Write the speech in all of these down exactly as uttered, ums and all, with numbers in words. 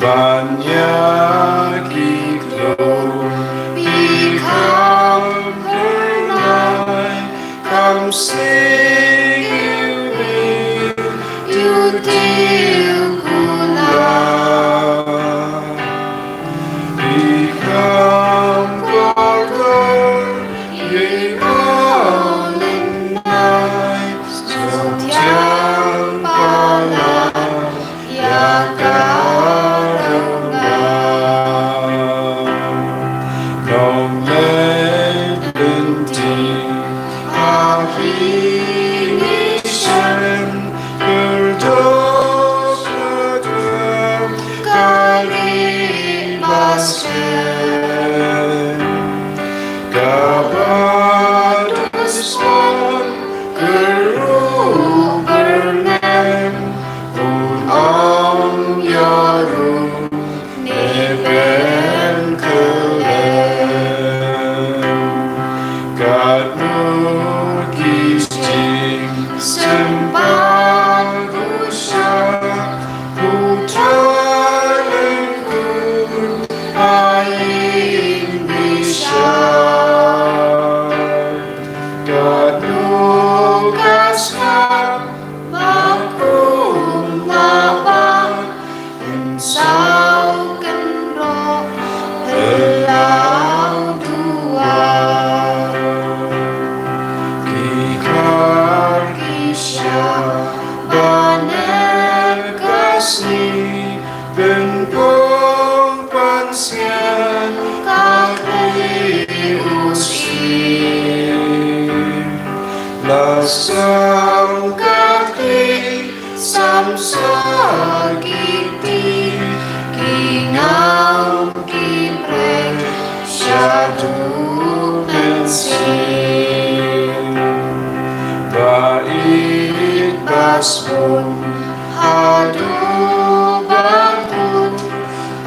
Ban ïa ki kloi phi kham phyrnai, kham sngewbha, ïa u dieng u la. Phi kham kordor ïa u paw lynnai, sngewthiang palat ïa ka rawngap. Nongleit lynti ha ine i snem, kyrdoh kyrdoh ka ri Bashan, kaba dusmon kyrhuh kyrnem, un ym ïaroh ne pynkhlaiñ. Katno ki jingsympat u shah, u Trai lyngkhuh ha ïing bishar. Katno ka sngap ba kum Laban, yn saw kynroh ïa u duwar. Ki khlad ki shah ba neh ka sngi, pynpung pansngiat ka khlieh u syiem. La sam ka khlieh sam sa ki kti, ki ngaw ki prek shaduh mynsiem. Ba ïeit ba sbun haduh ba kut,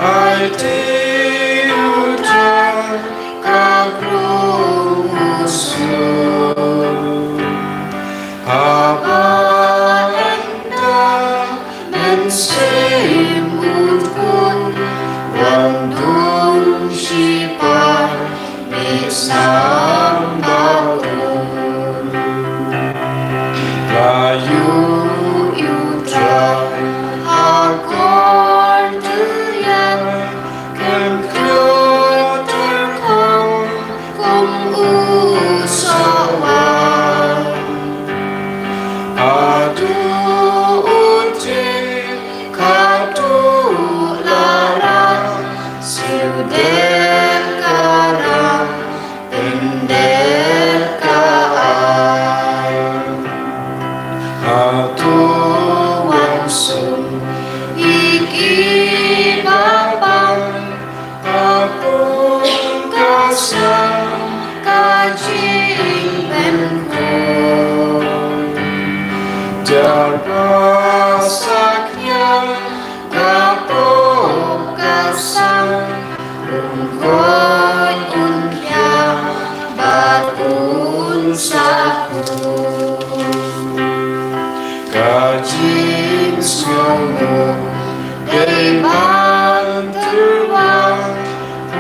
aiti u Trai ka krung u sur. Haba ynda mynsiem u kut, wan dung shipai mih sam ba un. La ïoh ïa u Trai ha kordor ïa kan khlot tyrkhong kum u sohwaiñ. Haduh u tieng haduh la rah, siew dei ka rah, pyndep ka aiñ. Hato wan sum ïa ki ba bang, ha pung ka sam ka jingpynkhun. Jar ba sakhiang ka pung ka sam, un koit un khiah bad un sakhuid. Ka jingsngewnguh dei ban tyrwa,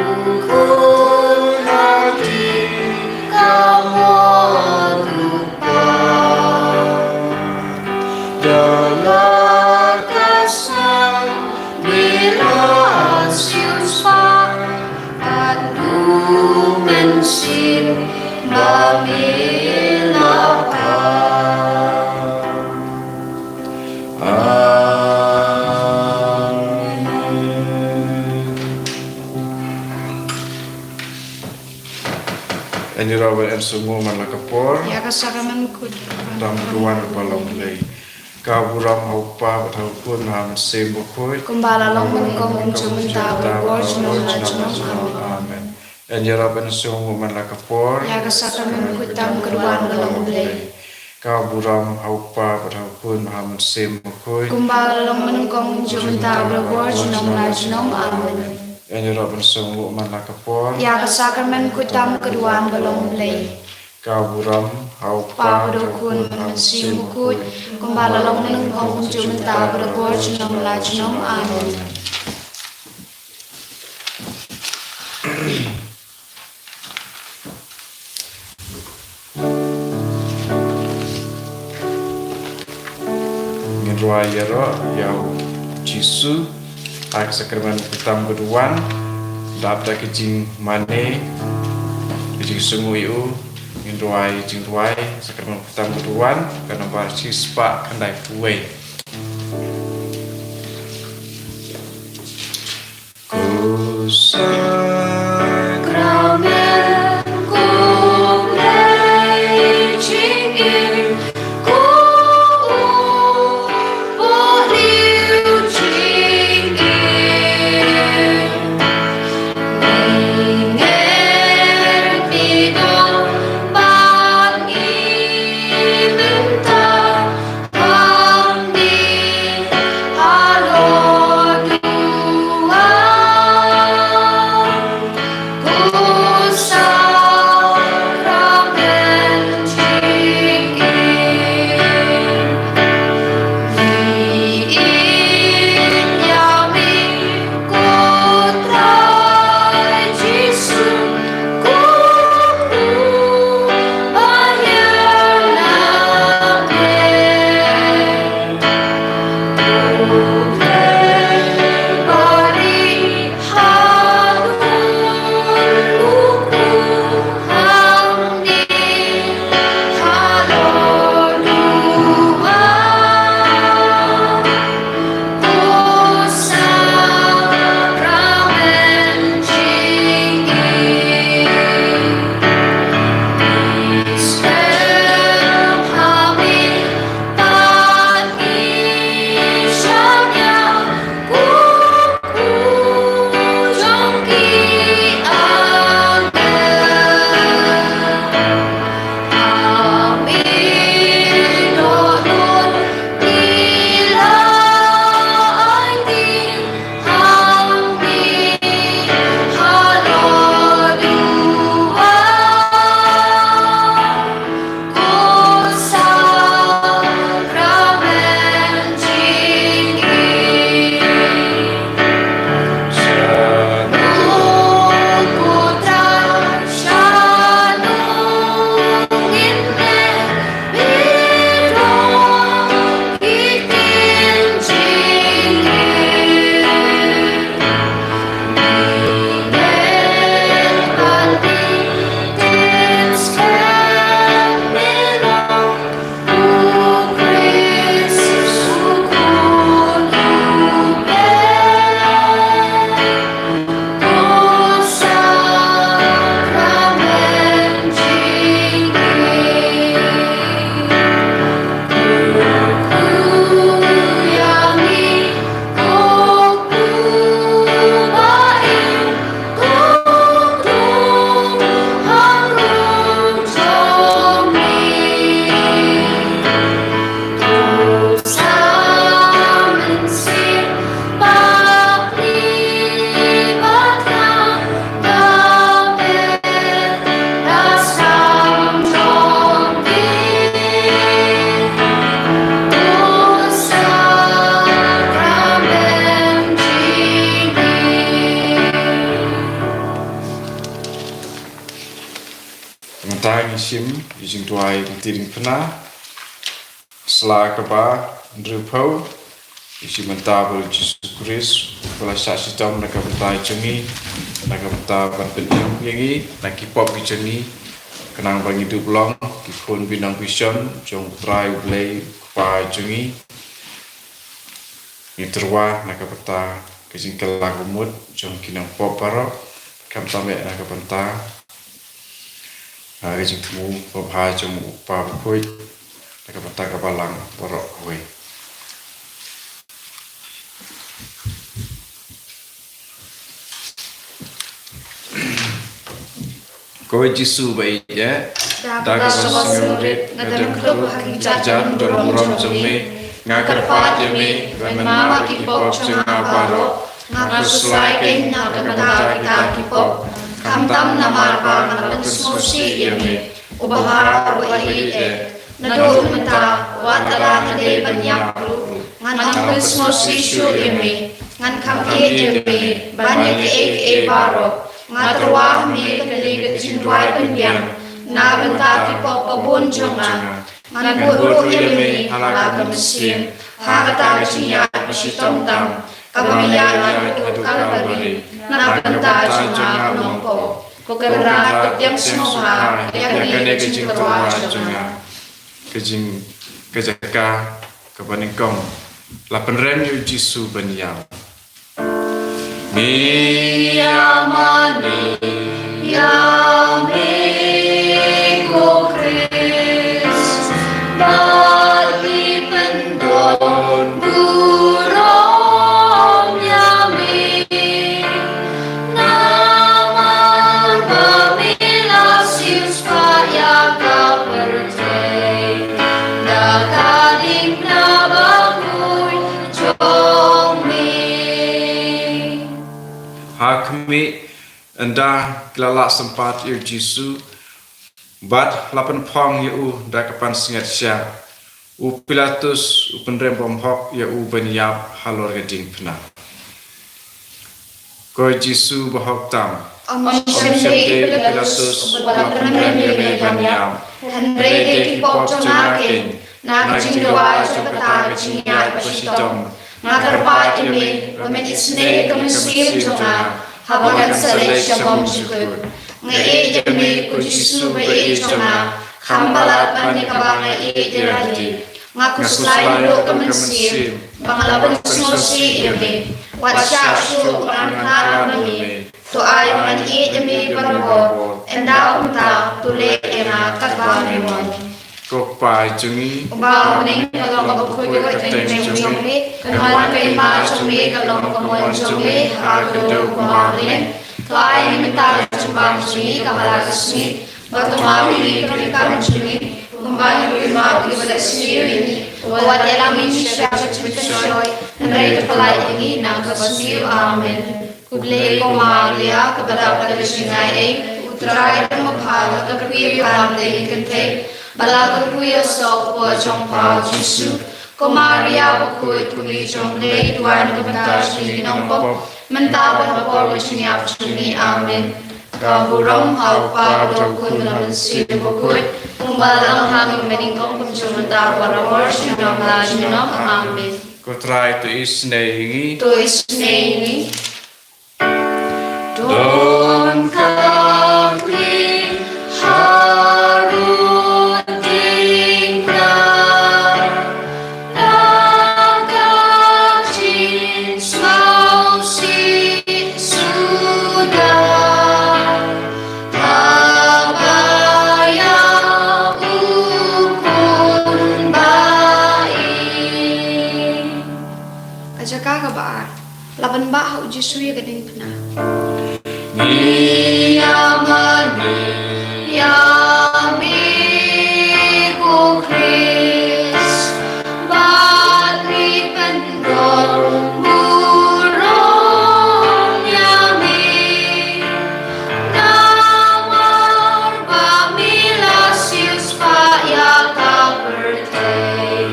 u khun ha ki ka mon u kpa. Da la ka snam me la siewspah, bad u Mynsiem ba me la phah. Amen. Yn ïarap ban ïasngewbha man la ka por. Ïa ka sakramen kut tam ka wan ba long Blei. Ka burom ha u Kpa bad ha u Khun bad ha u Mynsiem Bakhuid. Kumba la long mynnyngkong, mynta, bad ha ka por, junom la junom. Amen. Yn ïarap ban ïasngewbha man la ka por. Ïa ka sakramen kut tam ka wan ba long Blei. Ka burom ha u Kpa bad ha u Khun bad ha u Mynsiem Bakhuid. Kumba la long mynnyngkong, mynta, bad ha ka por, junom la junom. Amen. Yn ïarap ban ïasngewbha man la ka por. Ïa ka sakramen kut tam ka wan ba long Blei. Ka burom ha u Kpa, Khun, Mynsiem Bakhuid, kumba la long nyngkong, kumjuh mynta, bad ha ka por jong la junom. Amen. Ngin rwai ïaroh ïa u Jisu ha ka sakramen baptisma ka dei ban dap da ka jingmane, ka jingsngew ïa u. Ngin rwai jingrwai sakramen baptisma ka dei ban, ka nombar shispah khyndai phew wei. Ko Sakramen, ko Blei jingim, ko Umpohliew jingim. Ngi ngeit phi don bad ngi mynta. Mynta ngin shim ïa ka jingduwai ka jingpynbna. Sla kaba hynriewphew. Ngi shim bynta ba u Jisu Khrist u la shah shitom na ka bynta jong ngi, na ka bynta ban pynim ïa ngi na ki pop ki jong ngi, khnang ba ngin dup long ki khun bynriew bishon jong u Trai U Blei U Kpa jong ngi. Ngi tyrwa na ka bynta ka jingkylla ka mut jong ki nongpop baroh, khamtam eh na ka bynta, ah, ka jingthmu babha jong u Kpa bakhuid, na ka bynta ka balang baroh kawei. Ko Jisu ba ïeit, da kaba sngewrit nga dang kdup ha ki kjat jong u rom jong me. Nga kyrpad ïa me, ban map ïa ki pop jong nga baroh. Nga khuslai kein na ka bynta kita ki pop, khamtam namar ba nga la pynsngewsih ïa me. u bha, u baieit eh. Naduh mynta wat lada nga dei ban ïap ruh, ngan ym pynsngewsih shuh ïa me. Ngan kham ïeit ïa me ban ïa kaei kaei baroh. Nga tyrwa ha me ka dei ka jingduwai pynbiang na ka bynta ki pop babun jong nga. Ngan bud ruh ïa me ha la ka mynsiem ha kata ka jingïaid bashitom tam kaba me ïaid haduh Kalbari na ka bynta jong nga u nongpop. Ko Kynrad, pdiang sngewbha ïa kane ka jingtyrwa jong nga. Ka jing, ka jaka kaba nyngkong, la pynrem ïa u Jisu ban ïap. Me ïa mane ïa me, ko Khrist, bad ngi pyndon burom ïa me. Namar ba me la siewspah ïa ka pyrthei da ka diengphna bakhuid jong me. Ha khmih, ynda ki la lah sympat ïa u Jisu bad la pynphong ïa u da ka pansngiat sha, u Pilatus u pynrem bymhok ïa u ban ïap halor ka diengphna. Ko Jisu bahok tam, ym shym dei u Pilatus uba la pynrem ïa me ban ïap, hynrei dei ki pop jong nga keiñ, na ka jingduwai jong kata ka jingïaid bashitom. Nga kyrpad ïa me ba men isynei ïa ka mynsiem jong nga haba ngan sa leit sha bymjukut. Nga ïeit ïa me, ko Jisu baieit jong nga, kham palat ban ïa kaba nga ïeit ïa lade. Nga khuslai naduh ka mynsiem ba nga la pynsngewsih ïa me. Wat shah shuh ba ngan khlad na me. To ai ba ngan ïeit ïa me barabor, ynda kumta to leh ïa nga katba me mon. Ko Kpa jong ngi uba ha bneng, ka long kaba khuid ka kyrteng jong me. Kan wan ka hima jong me, ka long ka mon jong me ha ka kyrteng kumba ha bneng. To ai ngi mynta ka jingbam jong ngi kaba la ka sngi. Bad to map ïa ngi ka ryngkat jong ngi, kumba ngi ruh ngi map ïa kiba la sniew ïa ngi. Wat ïalam ïa ngi sha ka jingpynshoi, hynrei to pyllait ïa ngi na kaba sniew. Amen. Khublei ko Maria, kaba dap da ka jingaiei, U Trai u don bad pha, la kyrkhu ïa phi baroh ki kynthei, bad la kyrkhu ïa u soh u kpoh jong pha u Jisu. Ko Maria bakhuid, ko Kmie jong U Blei, duwai na ka bynta jong ngi ki nongpop, mynta bad ha ka por ka jingïap jong ngi. Amen. Ka burom ha U Kpa, bad ha U Khun, bad ha U Mynsiem Bakhuid, kumba la long ha kaba nyngkong, kumjuh mynta, barabor, junom la junom. Amen. Ko Trai to isynei ïa ngi. To isynei ïa ngi. Don ka kli harud diengphna, na ka jingsngewsih suda, haba ïa u Khun ba ïeit. Ka jaka kaba ar. La pynbah ha u Jisu ïa ka diengphna. Ngi ïa mane ïa me ko Khrist, bad ngi pyndon burom ïa me. Namar ba me la siewspah ïa ka pyrthei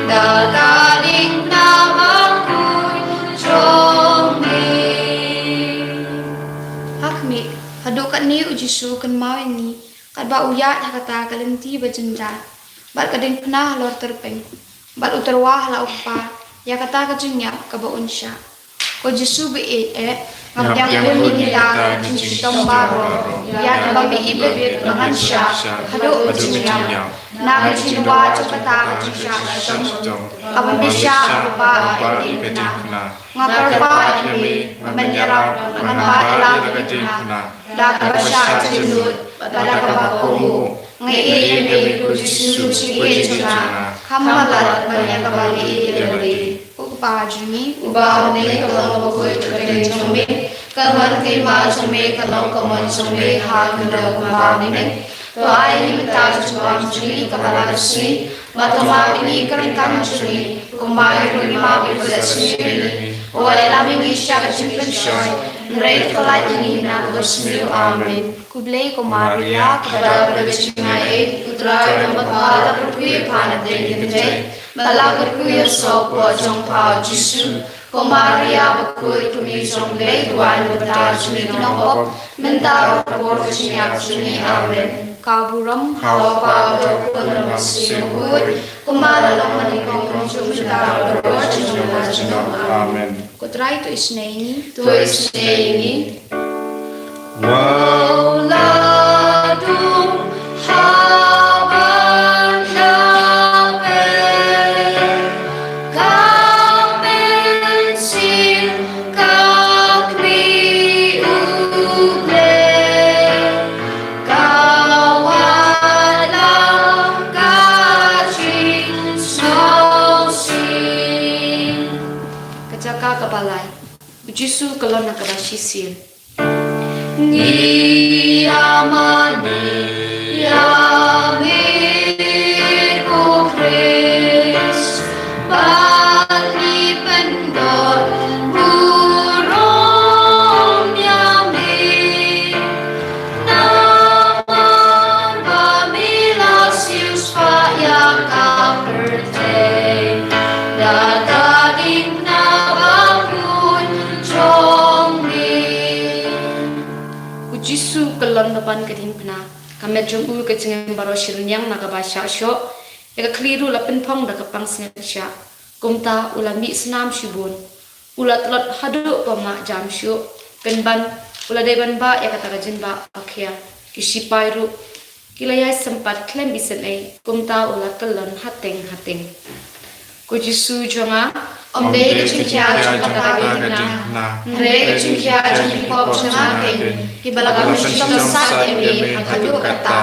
da ka diengphna bakhuid jong me. Ha khmih, haduh katne u Jisu u kynmaw ïa ngi, katba u ïaid ha kata ka lynti ba jynjar, bad ka diengphna halor tyrpeng, bad u tyrwa ha la u Kpa ïa kata ka jingïap kaba un shah. Ko Jisu baieit eh, nga pdiang bun ïa kita ki jingshitom baroh, ïa kiba me ibit ba ngan shah haduh ka jingïap, na ka jingduwai jong kata ka jingshah shitom kaba me shah ha kaba ïa ka diengphna. Nga kyrpad ïa me ban ïarap ba ngan bah ïa la ka diengphna da kaba shah jinglut bad da kaba kohnguh. Nga ïeit ïa me ko Jisu, Jingïeit jong nga, kham palat ban ïa kaba nga ïeit ïa lade. Ko Kpa jong ngi uba ha bneng, ka long kaba khuid ka kyrteng jong me. Kan wan ka hima jong me, kan long ka mon jong me ha kaba ha bneng. To ai ngi mynta ka jingbam jong ngi kaba la ka sngi. Bad to map ïa ngi ka ryngkat jong ngi, kumba ngi ruh ngi map ïa kiba la sniew ïa ngi. Wat ïalam ïa ngi sha ka jingpynshoi, hynrei to pynlait ïa ngi na kaba sniew. Amen. Khublei ko Maria, kaba dap da ka jingaiei, U Trai u don bad pha, la kyrkhu ïa pha na pdeng ki kynthei, bad la kyrkhu ïa u soh hapoh jong pha u Jisu. Ko Maria bakhuid, ko Kmie jong U Blei, duwai na ka bynta jong ngi ki nongpop, mynta bad ha ka por ka jingïap jong ngi. Amen. Ka burom ha U Kpa bad ha U Khun bad ha U Mynsiem Bakhuid, kumba la long ha ka nyngkong, mynta bad ha ka por jong ngi baroh. Amen. Ko Trai to isynei ïa ngi. To isynei ïa ngi. Wow, la dung ha ban da pe ka mynsiem ka Kmie U Blei, ka wanlam ka jingsngewsih. Ka jaka kaba lai. U Jisu u kyllon na kaba shisien. Ngi ïa mane ïa me ko Khrist, bad ngi pyndon burom ïa me. Namar ba me la siewspah ïa ka pyrthei da ka diengphna bakhuid jong me. U Jisu u kyllon na ban ka diengphna, ka met jong u ka jingim baroh shi rynïeng na kaba shah shoh, ïa ka khlieh ruh la pynphong da ka pansngiat shah. Kumta u la mih snam shibun. U la tlot haduh ba mah jam shuh, pynban u la dei ban bah ïa kata ka jingbah ba khia. Ki sipai ruh ki la ïai sympat khlem isynei, kumta u la kyllon hateng hateng. Ko Jisu jong nga, ym dei ka jingkhia jong kata ka diengphna, hynrei ka jingkhia jong ki pop jong nga keiñ, kiba la pynshong sat ïa me haduh katta.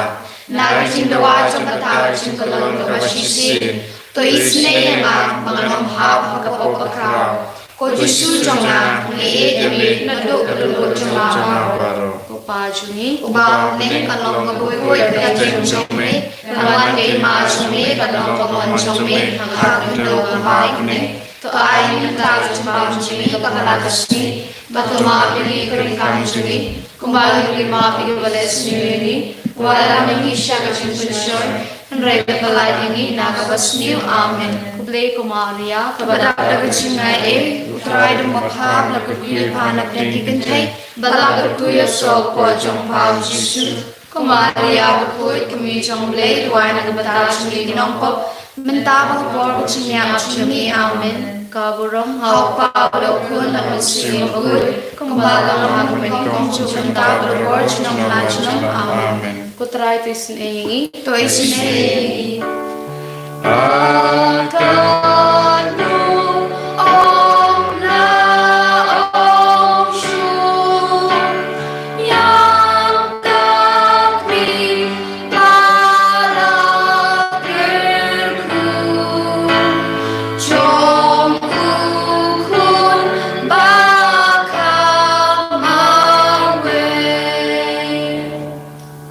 Na ka jingdawa jong kata ka jingkyllon kaba shisien, to isynei ïa nga ba ngan ym hap ha ka pop bakhraw. Ko Jisu jong nga, nga ïeit ïa me naduh ka dohnud jong nga baroh. Ko Pa jong ngi uba ha bneng, kan long kaba khuid ka kyrteng jong me, kan wan ka hima jong me, kan long ka mon jong me ha ka khyndew kumba ha bneng. To ai mynta ka jingbam jong ngi ka man la ka sngi, bad to map ïa ngi ka ryngkang jong ngi, kumba ngi ruh ngi map ïa kiba leh sniew ïa ngi. Wat la mih ngi sha ka jingpynshoi, hynrei to pynlait ïa ngi na kaba sniew. Amen. Khublei ko Maria, kaba dap da ka jingaiei, U Trai u don bad pha, la kyrkhu ïa pha na pdeng ki kynthei, bad la kyrkhu ïa u soh hapoh jong pha u Jisu. Ko Maria bakhuid, ko Kmie jong U Blei, duwai na ka bynta jong ngi ki nongpop, mynta bad ha ka por ka jingïap jong ngi. Amen. Ka burom ha U Kpa bad ha U Khun bad ha U Mynsiem Bakhuid, kumba la long ha ka nyngkong, mynta bad ha ka por jong ngi baroh. Amen. Ko Trai to isynei ïa ngi. To isynei ïa ngi.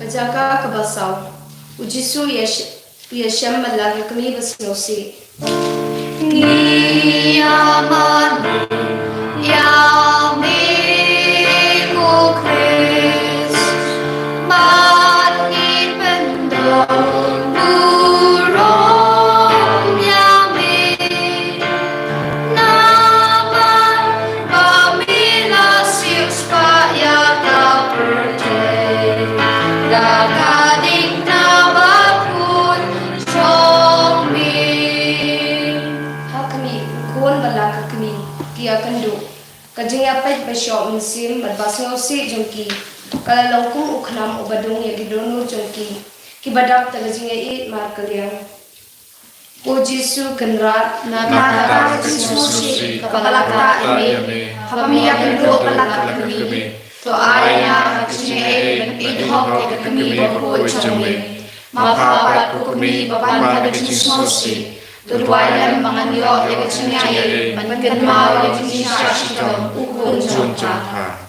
Ka jaka kaba saw. U Jisu u ïa sh-, u ïashem bad la ka kmie basngewsih. Ngi ïa mane ïa me ko Khrist, bad ngi pyndon burom ïa me. Namar ba me la siewspah ïa ka pyrthei da ka diengphna bakhuid jong me. Ha khmih, u khun bad la ka kmie ki ïakynduh. Ka jingïapeit bashoh mynsiem bad basngewsih jong ki ka la long kum u khnam uba dung ïa ki dohnud jong ki, kiba dap da ka jingïaieit markylliang. Ko Jisu Kynrad, na kata ka jingsngewsih kaba la ktah ïa me, haba me ïakynduh bad la ka kmie, to ai ïa nga ka jingïaieit ban ïeit hok ïa ka kmie bakhuid jong me. Ma pha bad ko kmie ba pan ha ka jingsngewsih, to duwai lem ba ngan ïoh ïa ka jingïaieit ban kynmaw ïa ka jingshah shitom u khun jong pha.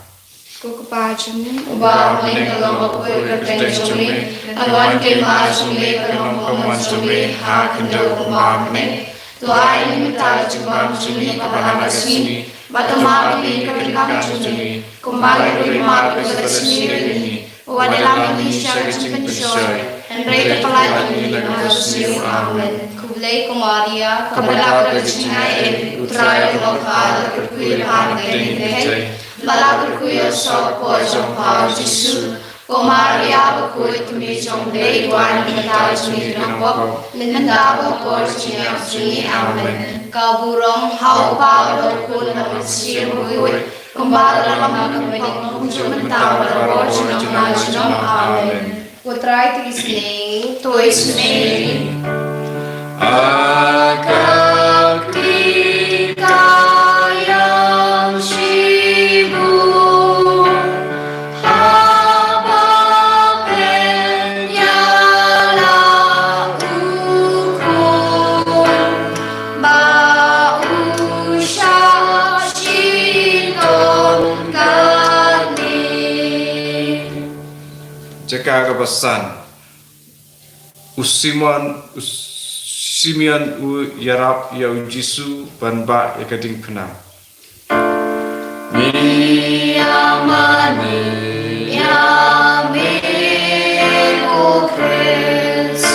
Ko Kpa jong ngi uba ha bneng, kan long bakhuid ka kyrteng jong me, kan wan ka hima jong me, kan long ka mon jong me ha khyndew kumba ha bneng. To ai ïa ngi mynta ka jingbam jong ngi kaba ha ka sngi, bad to map ïa ngi ka ryngkang jong ngi, kumba ngi ruh ngi map ïa kiba leh sniew ïa ngi. Wat ïalam ngi sha ka jingpynshoi, hynrei to pynlait ïa ngi na kaba sniew. Amen. Khublei ko Maria, kaba dap da ka jingaiei, U Trai u long bad ka, la kyrkhu ïa pha na ka bynta ki kynthei, bad la kyrkhu ïa u soh ka por jong pha u Jisu. Ko Maria bakhuid, ka Kmie jong U Blei, to ai ïa ngi mynta ka jinglong jong ngi ki nongpop, mynta bad ha ka por ka jingïap jong ngi. Amen. Ka burom ha U Kpa bad ha U Khun bad ha U Mynsiem Bakhuid, kumba la long mynta, kumjuh mynta bad barabor junom la junom. Amen. Ko Trai to isynei. To isynei. Aka kti ka ïang shibun, haba pynïaid la u khun, ba u shah shitom katne. Jaka kaba san. U Simon, u Simeon u ïarap ïa u Jisu ban bah ïa ka diengphna. Ngi ïa mane ïa me ko Khrist,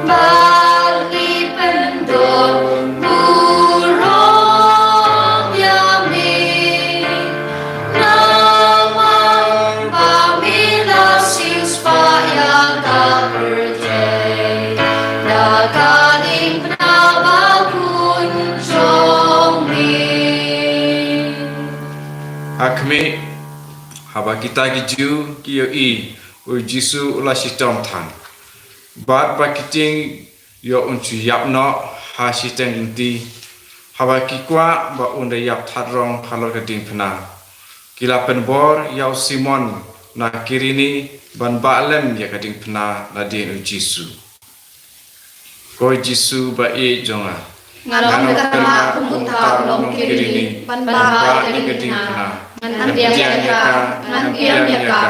bad ngi pyndon burom ïa me. Namar ba me la siewspah ïa ka pyrthei da ka diengphna bakhuid jong me. Ha khmih, haba kita ki Jiw ki ïohi u Jisu u la shitom than, bad ba ki tieng ïoh un shu ïap noh ha shiteng lynti, haba ki kwah ba un da ïap thadrong halor ka diengphna, ki la pynbor ïa u Simon na Kirene ban bah lem ïa ka diengphna nadien u Jisu. Ko Jisu ba ïeit jong nga, nga long kyrma kum uta u nong Kirene ban bah ïa ka diengphna. Ngan pdiang ïa ka, ngan pdiang ïa ka,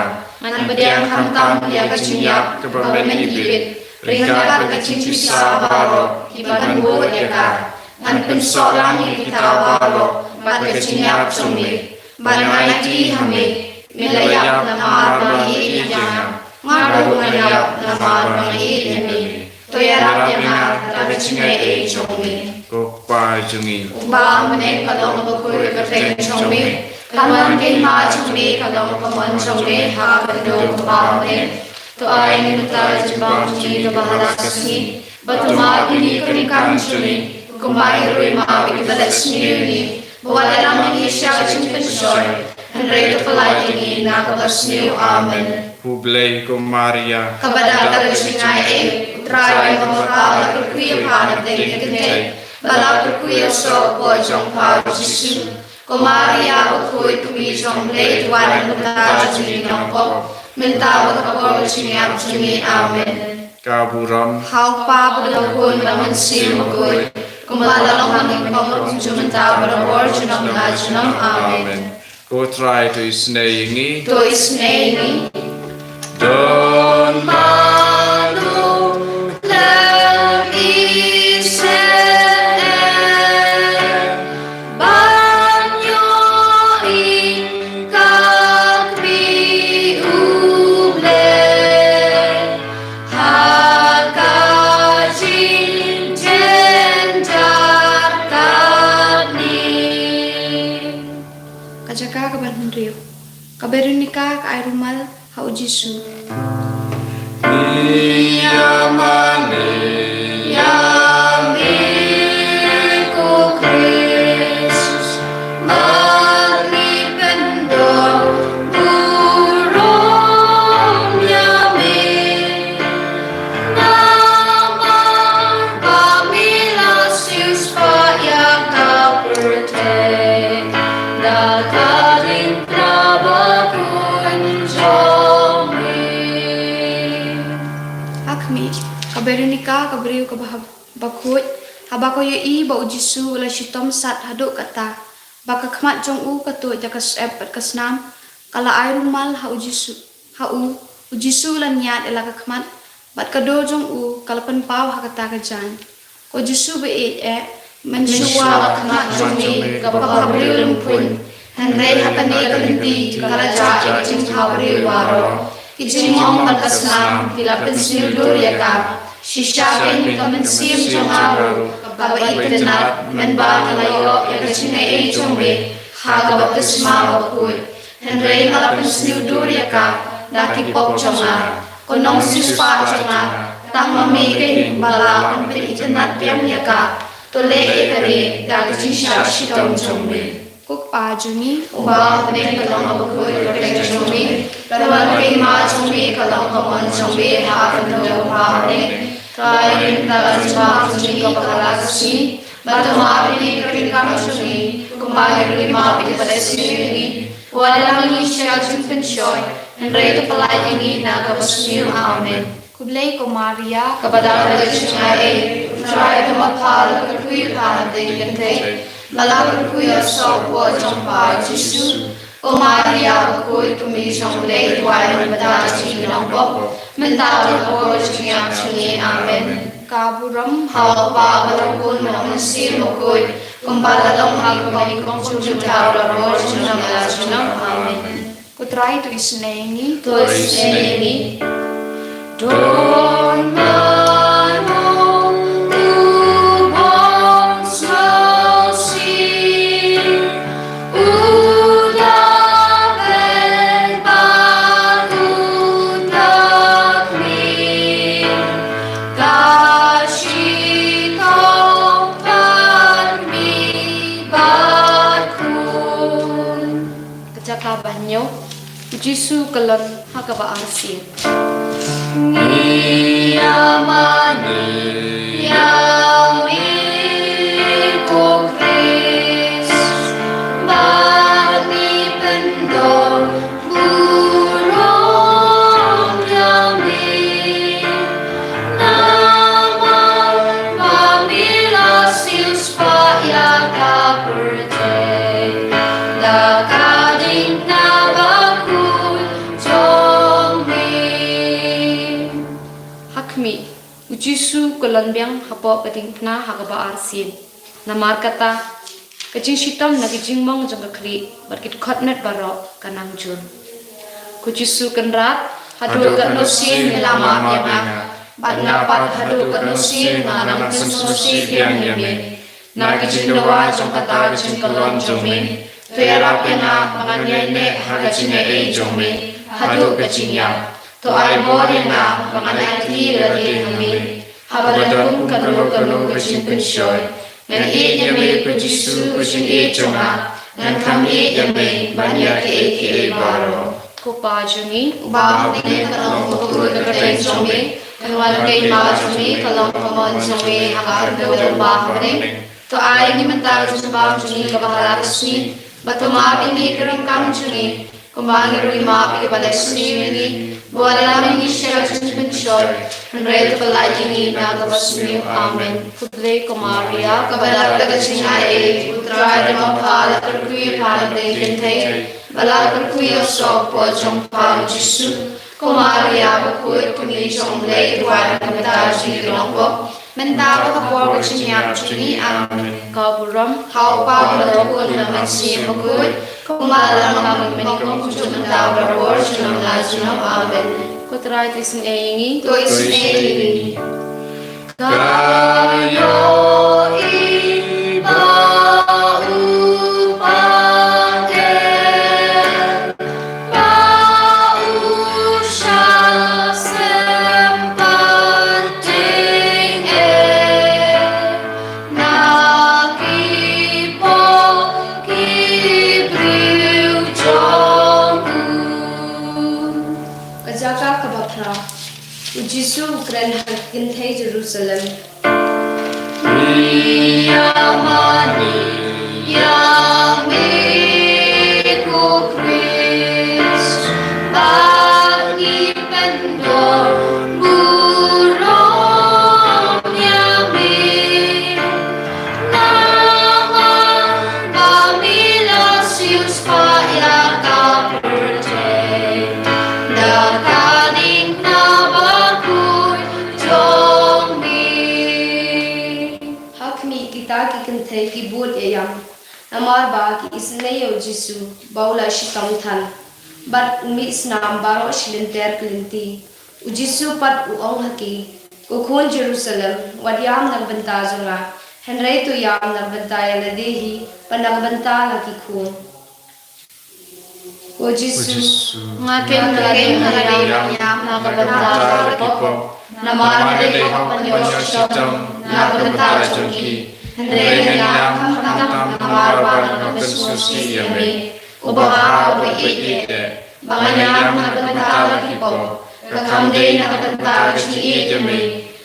ngan pdiang khamtam ïa ka jingïap kaba mynta, ryngkat bad ka jingpisa baroh kiban bud ïa ka. Ngan pynsoh lang ïa kita baroh bad ka jingïap jong me, bad ngan aiti ha me. Me la ïap namar ba me ïeit ïa nga, nga ruh ngan ïap namar ba nga ïeit ïa me. To ïarap ïa nga da ka jingaiei jong me. Ko Kpa jong ngi uba ha bneng, ka long bakhuid ka kyrteng jong me. Kan wan ka hima jong me, ka long ka mon jong me ha khyndew kumba ha bneng. To ai ïa ngi mynta ka jingbam jong ngi kaba ha ka sngi, bad to map ïa ngi ka ryngkang jong ngi, kumba ngi ruh ngi map ïa kiba leh sniew ïa ngi. Wat ïalam ïa ngi sha ka jingpynshoi, hynrei to pynlait ïa ngi na kaba sniew. Amen. Khublei ko Maria, kaba dap da ka jingaiei, U Trai u long bad pha, la kyrkhu ïa pha na pdeng ki kynthei, bad la kyrkhu ïa u soh ka por jong pha u Jisu. Ko Maria bakhuid, ka Kmie jong U Blei, to ai ïa ngi mynta ka jinglong jong ngi ki nongpop, mynta bad ha ka por ka jingïap jong ngi. Amen. Ka burom ha U Kpa bad ha U Khun bad ha U Mynsiem Bakhuid, kumba la long mynta, kumjuh mynta, barabor junom la junom. Amen. Ko Trai to isynei ïa ngi. To isynei ïa ngi. Don mano lem i seh ban ïohi ka Kmie U Blei ha ka jingjynjar katne. Ka jaka kaba hynriew. Ka Berenika ka ai rumal ha u Jisu. Ïa mane ïa me ko Khrist, bad ngi pyndon burom ïa me. Namar ba me la siewspah ïa ka pyrthei da ka diengphna bakhuid jong me. Ha khmih, ka Berenika ka briew kaba ha-, bakhuid, haba ka ïohi ba u Jisu u la shitom sat haduh katta, ba ka khmat jong u ka tuid da ka syep bad ka snam, ka la ai rumal ha u Jisu, ha u. U Jisu u la ñiad ïa la ka khmat, bad ka dur jong u ka la pynpaw ha kata ka jaiñ. Ko Jisu ba ïeit eh, mynshuwa ka khmat jong me kaba ka briew lymphun, hynrei ha kane ka lynti ka la jah ïa ka jingthaw briew baroh. Ki jingmong bad ka snam ki la pynsngewdur ïa ka. Shisha kein ka mynsiem jong nga ruh kaba itynnad mynba nga la ïoh ïa ka jingaiei jong me ha ka baptisma bakhuid. Hynrei nga la pynsngewdur ïa ka da ki pop jong nga. Ko nongsiewspah jong nga, tang ma me kein ba la pynitynnad biang ïa ka. To leh ïa kane da ka jingshah shitom jong me. Ko Kpa jong ngi uba ha bneng, ka long ha bakhuid ka kyrteng jong me. Ka wan ka hima jong me, ka long ka mon jong me ha ka khyndew kumba ha bneng. To ai ngi mynta ka jingbam jong ngi kaba ha la ka sngi. Bad to map ïa ngi ki ryngkang jong ngi kumba ngi ruh ngi map ïa kiba leh sniew ïa ngi. Wat la ngi sha ka jingpynshoi, hynrei to pyllait ïa ngi na kaba sniew. Amen. Khublei ko Maria, kaba don ka jingaiei, U Trai u don bad pha, la kyrkhu ïa pha hapdeng ki kynthei, bad la kyrkhu ïa u soh u poh jong pha Jisu. Ko Maria bakhuid, ko Mei jong U Blei, duwai ïa ngi mynta ki nongpop, mynta bad ha ka por jingïap jong ngi. Amen. Ka burom ha U Kpa bad ha U Khun bad ha U Mynsiem Bakhuid, kumba la long ha kaba nyngkong, junom, la ka por junom, la ka junom. Amen. Ko Trai to isynei ïa ngi. To isynei ïa ngi. Don ma nga u bym sngewsih, u da beit bad u da khmih, ka shitom bad mih bad khun. Ka jaka ba hynñiew, U Jisu u kylon ha kaba arsien. Ngi ïa mane ïa me ko Khrist, bad ngi pyndonkam burom ïa me. Namar ba me la siewspah ïa ka pyrthei da ka diengphna bakhuid jong me. Ha khmih, U Jisu u kylon biang hapoh ka diengphna ha kaba arsien. Namar kata, ka jingshitom na ki jingmong jong ka khlieh bad ki dkhot met baroh ka nang jur. Ko Jisu Kynrad, haduh katno sien me la map ïa nga, bad nga pat haduh katno sien nga nang pynsngewsih biang ïa me. Na ki jingdawa jong kata ka jingkylon jong me, to ïarap ïa nga ba ngan ïaineh ha ka jingaiei jong me haduh ka jingïap. To ai bor ïa nga ba ngan aiti lade ha me, haba don kum kano kano ka jingpynshoi. Ngan ïeit ïa me ko Jisu, ko jingïeit jong nga, ngan kham ïeit ïa me ban ïa kiei kiei baroh. Ko Pa jong ngi uba ha bneng, ka long bakhuid ka kyrteng jong me, kan wan ka hima jong me, ka long ka mon jong me ha ka khyndew kumba ha bneng. To ai ngi mynta ka jingbam jong ngi kaba ha la ka sngi, bad to map ïa ngi ki ryngkang jong ngi, kumba ngi ruh ngi map ïa kiba leh sniew ïa ngi. Wat la ngi sha ka jingpynshoi, hynrei to pyllait ïa ngi na kaba sniew. Amen. Khublei ko Maria, kaba don ka jingaiei, U Trai u don bad pha, la kyrkhu ïa pha hapdeng ki kynthei, bad la kyrkhu ïa u soh u poh jong pha U Jisu. Ko Maria bakhuid, ko Mei jong U Blei, duwai ïa ngi mynta ki nongpop, mynta bad ha ka por ka jingïap jong ngi. Amen. Ka burom ha U Kpa bad ha U Khun bad ha U Mynsiem Bakhuid, kumba la long ha ka mynta, mynta bad ha ka por junom la junom. Amen. Ko Trai to isynei ïa ngi. To isynei ïa ngi. Ka ïohi ba u pater ba u shah sympat tyngeh na ki pop ki briew jong u. Ka jaka kaba phra. U Jisu u kren ha ki kynthei Jerusalem. Ngi ïa mane ïa me ko Khrist, bad ngi pyndonkam burom ïa me. Namar ba me la siewspah ïa ka pyrthei da ka diengphna bakhuid jong me. Namar ba ki isynei ïa u Jisu ba u la shitom than, bad u mih snam baroh shi lynter ki lynti. U Jisu pat u ong ha ki, Ko khun Jerusalem, wat ïam na ka bynta jong nga, hynrei to ïam na ka bynta ïa lade hi, bad na ka bynta na ki khun. Ko Jisu, nga keiñ nga la dei ban ïam na ka bynta ki pop, namar nga dei hok ban ïoh shitom na ka bynta jong ki. Hynrei nga ïam khamtam namar ba nga pynsngewsih ïa me. Ko Baba uba ïeit, ba nga ïam na ka bynta ki pop, ka kham dei na ka bynta ka jingïeit ïa me,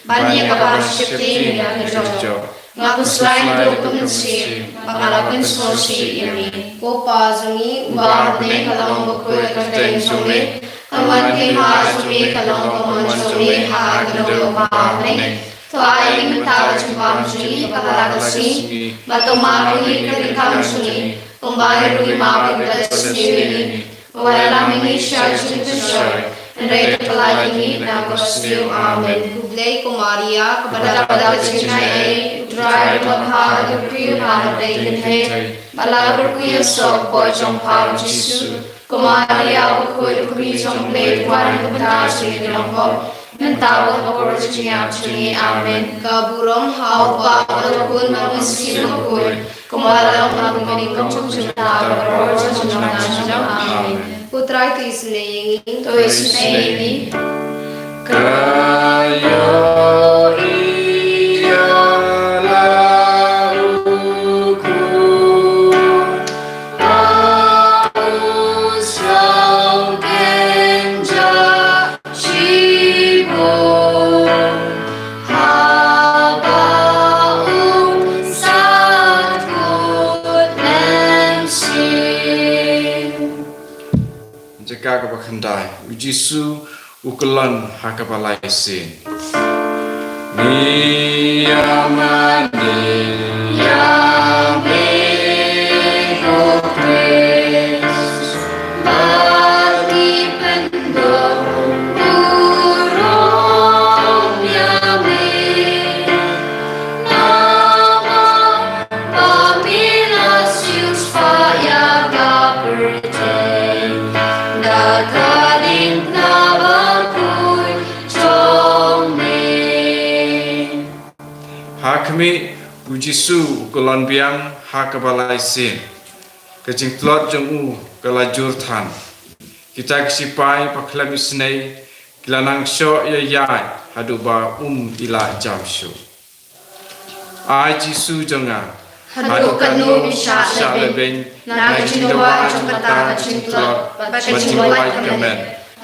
ban ïa kaba sheptieng ïa ka jong. Nga khuslai duh ka mynsiem ba nga la pynsngewsih ïa me. Ko Pa jong ngi uba ha bneng, ka long bakhuid ka kyrteng jong me, ka wan ka hima jong me, ka long ka mon jong me ha ka khyndew bad ha bneng. To ai ïa ngi mynta ka jingbam jong ngi kaba la ka sngi, bad to map ïa ngi ka ryngkang jong ngi, kumba ngi ruh ngi map ïa kiba leh sniew ïa ngi. Wat lam ïa ngi sha ka jingpynshoi, hynrei to pynlait ïa ngi na ka basniew. Amen. Khublei ko Maria, kaba dap da ka jingaiei, U Trai u don bad pha, ka dei ban kyrkhu ïa pha na ka bynta ki kynthei, bad la ka kyrkhu ïa u soh ka kpoh jong pha u Jisu. Ko Maria bakhuid, ka Kmie jong U Blei, to wan na ka bynta jong ngi ki nongpop, mynta bad ha ka por ka jingïap jong ngi. Amen. Ka burom ha U Kpa bad ha U Khun bad ha U Mynsiem Bakhuid, kumba la long ha ka bynta ka jong ngi, mynta bad ha ka por jong ngi. Amen. Ko Trai to isynei ïa ngi. To isynei ïa ngi. Ka ïohi ïa la u khun, ba u sngewthuh kynja shibun, haba u sakhut mynsiem. Jaka kaba khyndai, U Jisu u kyllon ha kaba lai sien. Ngi ïa mane ïa me ko Khrist, bad ngi pyndonkam ïa me. Namar ba me la siewspah ïa ka pyrthei da ka diengphna bakhuid jong me. Ha khmih, U Jisu u kyllon biang ha kaba lai sien. Ka jingtlot jong u ka la jur than. Kita ki shipai ba khlem isynei ki la nang shoh ïa ïaid haduh ba um i la jam shuh. Ai Jisu jong nga, haduh katno me shah lehbeiñ na ka jingdawa jong kata ka jingtlot bad ka jingwait ka met,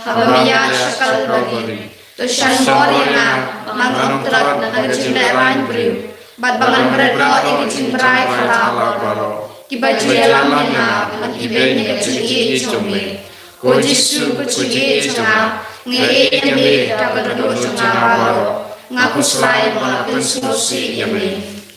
haba me ïaid sha Kalbari? To shan bor ïa nga ba ngan ym tlot na ka jinglehrain briew, bad ba ngan bret noh ïa ka jingbrai khadar baroh, kiba ju ïalam ïa nga ban ibeiñ ïa ka jingïeit jong me. Ko Jisu, ko jingïeit jong nga, nga ïeit ïa me da ka dohnud jong nga baroh. Nga khuslai ba nga la pynsngewsih ïa me.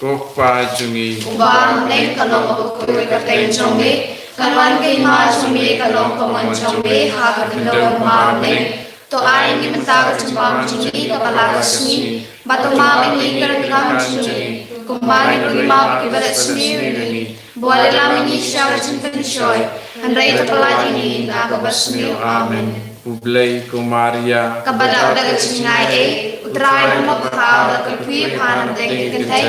Ko Kpa jong ngi uba ha bneng, ka long bakhuid ka kyrteng jong me, kan wan ka hima jong me, ka long ka mon jong me ha ka khyndew bad ha bneng. To ai ïa ngi mynta ka jingbam jong ngi kaba la ka sngi, bad to map ïa ngi ka ryngkang jong ngi, kumba ngi ruh ngi map ïa kiba leh sniew ïa ngi. Wat lam ïa ngi sha ka jingpynshoi, hynrei to pynlait ïa ngi na ka basniew. Amen. Khublei ko Maria, kaba dap da ka jingaiei, U Trai u don bad pha, la ka kyrkhu ïa pha na ka bynta ki kynthei,